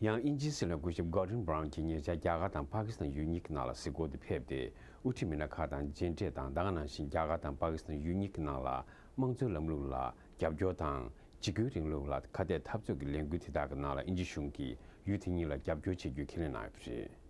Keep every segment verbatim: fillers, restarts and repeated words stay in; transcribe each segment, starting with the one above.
ཡང་དབྱིན་ཇིའི་སྲིད་བློན་སྐུ་ཞབས་Gordon Brown་གྱིས་ཉེ་ཆར་རྒྱ་གར་དང་པ་ཀི་སི་ཐན་ཡུལ་གཉིས་ཀྱི་ནང་ལ་གཟིགས་སྐོར་དུ་ཕེབས་ཏེ། དབུ་ཁྲིད་མི་སྣ་ཁག་དང་མཇལ་འཕྲད་དང་། ད་ག་ནང་བཞིན་རྒྱ་གར་དང་པ་ཀི་སི་ཐན་ཡུལ་གཉིས་ཀྱི་ནང་ལ་དམངས་གཙོའི་ལམ་ལུགས་ལ་རྒྱབ་སྐྱོར་དང་། འཇིགས་སྐུལ་རིང་ལུགས་ལ་ཁ་གཏད་འཐབ་རྩོད་ཀྱི་ལས་འགུལ་དེ་དག་གི་ནང་ལ་དབྱིན་ཇི་གཞུང་གིས་ཡུལ་དེ་གཉིས་ལ་རྒྱབ་སྐྱོར་བྱེད་རྒྱུ་ཁས་ལེན་གནང་ཡོད་པ་རེད།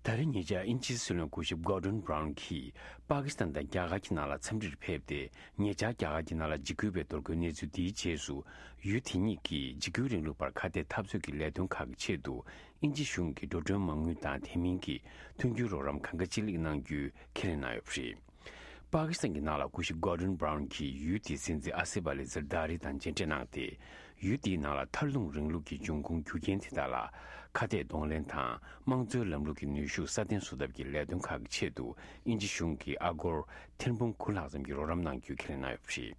ད་རེས་ཉེ་ཆར་དབྱིན་ཇིའི་སྲིད་བློན་སྐུ་ཞབས་Gordon Brown་གྱིས་པ་ཀི་སི་ཐན་དང་རྒྱ་གར་གྱི་ནང་ལ་འཚམས་འདྲིར་ཕེབས་ཏེ། ཉེ་ཆར་རྒྱ་གར་གྱི་ནང་ལ་འཇིགས་སྐུལ་བའི་གཏོར་རྒོལ་གནས་ཚུལ་འདིའི་རྗེས་སུ། ཡུལ་དེ་གཉིས་ཀྱིས་འཇིགས་སྐུལ་རིང་ལུགས་པར་ཁ་གཏད་འཐབ་རྩོད་ཀྱི་ལས་དོན་ཁག་གི་ཆེད་དུ། དབྱིན་ཇི་གཞུང་གིས་འགྲོ་གྲོན་མ་དངུལ་དང་། དེ་མིན་གྱི་མཐུན་འགྱུར་རོགས་རམ་གང་འགའ་ཅི་ལེགས་གནང་རྒྱུའི་ཁས་ལེན་གནང་ཡོད་པ་རེད། པ་ཀི་སི་ཐན་གྱི་ནང་ལ་སྐུ་ཞབས་Gordon Brown་གྱིས་ཡུལ་དེའི་སྲིད་འཛིན་ཨ་སིབ་ཨ་ལི་ཛར་དཱ་རི་དང་མཇལ་འཕྲད་གནང་སྟེ། ཡུལ་དེའི་ནང་ལ་མཐར་ལྷུང་རིང་ལུགས་ཀྱི་འབྱུང་ཁུངས་རྒྱུ་རྐྱེན་དེ་དག་ལ་ཁ་གཏད་གདོང་ལེན་དང་། དམངས་གཙོའི་ལམ་ལུགས་ཀྱི་ནུས་ཤུགས་སྲ་བརྟན་བཟོ་ཐབས་ཀྱི་ལས་དོན་ཁག་གི་ཆེད་དུ། དབྱིན་ཇི་གཞུང་གིས་ཨ་སྒོར་ཐེར་འབུམ་དགུ་ལྷག་ཙམ་གྱི་རོགས་རམ་གནང་རྒྱུའི་ཁས་ལེན་གནང་ཡོད་པ་རེད།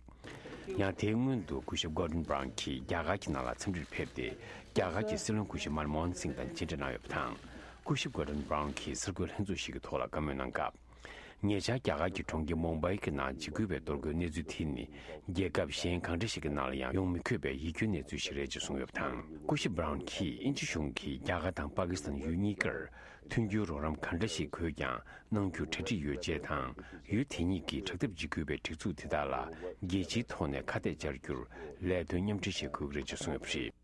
ཡང་དེའི་སྔོན་དུ་སྐུ་ཞབས་Gordon Brown་གྱིས་རྒྱ་གར་གྱི་ནང་ལ་འཚམས་འདྲིར་ཕེབས་ཏེ། རྒྱ་གར་གྱི་སྲིད་བློན་སྐུ་ཞབས་མན་མོ་ཧན་སིང་དང་མཇལ་འཕྲད་གནང་ཡོད་པ་དང་། སྐུ་ཞབས་Gordon Brown་གྱིས་གསར་འགོད་ལྷན་ཚོགས་ཤིག་གི་ཐོག་ལ་བཀའ་མོལ་གནང་སྐབས། ཉེ་ཆར་རྒྱ་གར་གྱི་གྲོང་ཁྱེར་མུམ་བྷའི་གི་ནང་འཇིགས་སྐུལ་བའི་གཏོར་རྒོལ་གནས་ཚུལ་དེ་ནི། རྒྱལ་ཁབ་གཞན་གང་འདྲ་ཞིག་གི་ནང་ལ་ཡང་ཡོང་མི་འཁོད་པའི་ཡིད་སྐྱོའི་གནས་ཚུལ་ཞིག་རེད་ཅེས་གསུངས་ཡོད་པ་དང་། སྐུ་ཞབས་Brown་གྱིས་དབྱིན་ཇི་གཞུང་གིས་རྒྱ་གར་དང་པ་ཀི་སི་ཐན་ཡུལ་གཉིས་ཀར་མཐུན་འགྱུར་རོགས་རམ་གང་འདྲ་ཞིག་དགོས་ཀྱང་གནང་རྒྱུར་གྲ་སྒྲིག་ཡོད་ཅེས་དང་། ཡུལ་དེ་གཉིས་ཀྱིས་དྲག་འཐབ་འཇིགས་སྐུལ་བའི་སྒྲིག་འཛུགས་དེ་དག་ལ་རྒྱལ་སྤྱིའི་ཐོག་ནས་ཁ་གཏད་བཅར་རྒྱུར་ལས་དོན་མཉམ་འབྲེལ་བྱེད་དགོས་ཀྱི་རེད་ཅེས་གསུངས་ཡོད་པ་རེད།